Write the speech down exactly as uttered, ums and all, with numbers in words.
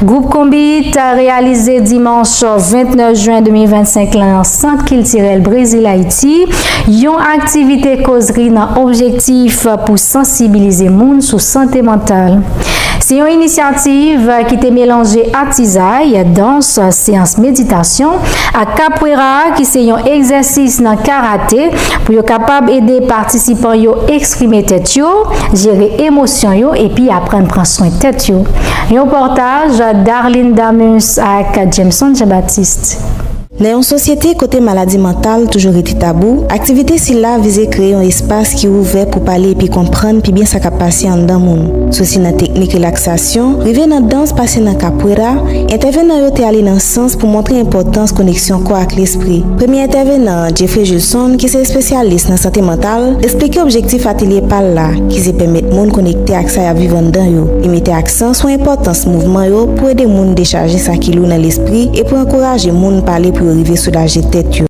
Gwoup Konbit reyalize dimanch vennèf jen de mil vennsenk lan nan Sant Kiltirèl Brezil Ayiti yon aktivite kozri nan objektif pou sansibilize moun sou sante mantal. Se yon inisyativ ki te melanje atizay, dans, seyans meditasyon ak kapwera ki se yon egzèsis nan karate pou yo kapab ede patisipan yo eksprime tèt yo, jere emosyon yo epi aprann pran swen tèt yo. Yon pòtaj Darline Damus ak Jameson Jean-Baptiste. Nan yon sosyete kote maladi mantal toujou rete tabou, aktivite sila vize kreye yon espas ki ouvè pou pale epi konprann pi byen sa k ap pase anndan moun. Soti nan teknik relaksasyon, rive nan dans pase nan kapwera, entèvenan yo te ale nan sans pou montre enpòtans koneksyon kò ak lespri. Premye entèvenan an, Jeffrey Julson, ki se espesyalis nan sante mantal, eksplike objektif atelye pa l la, ki se pèmèt moun konekte ak sa y ap viv anndan yo. Li mete aksan sou enpòtans mouvman yo pou ede moun dechaje sa ki lou nan lespri e pou ankouraje moun pale pou yo rive soulaje tèt yo.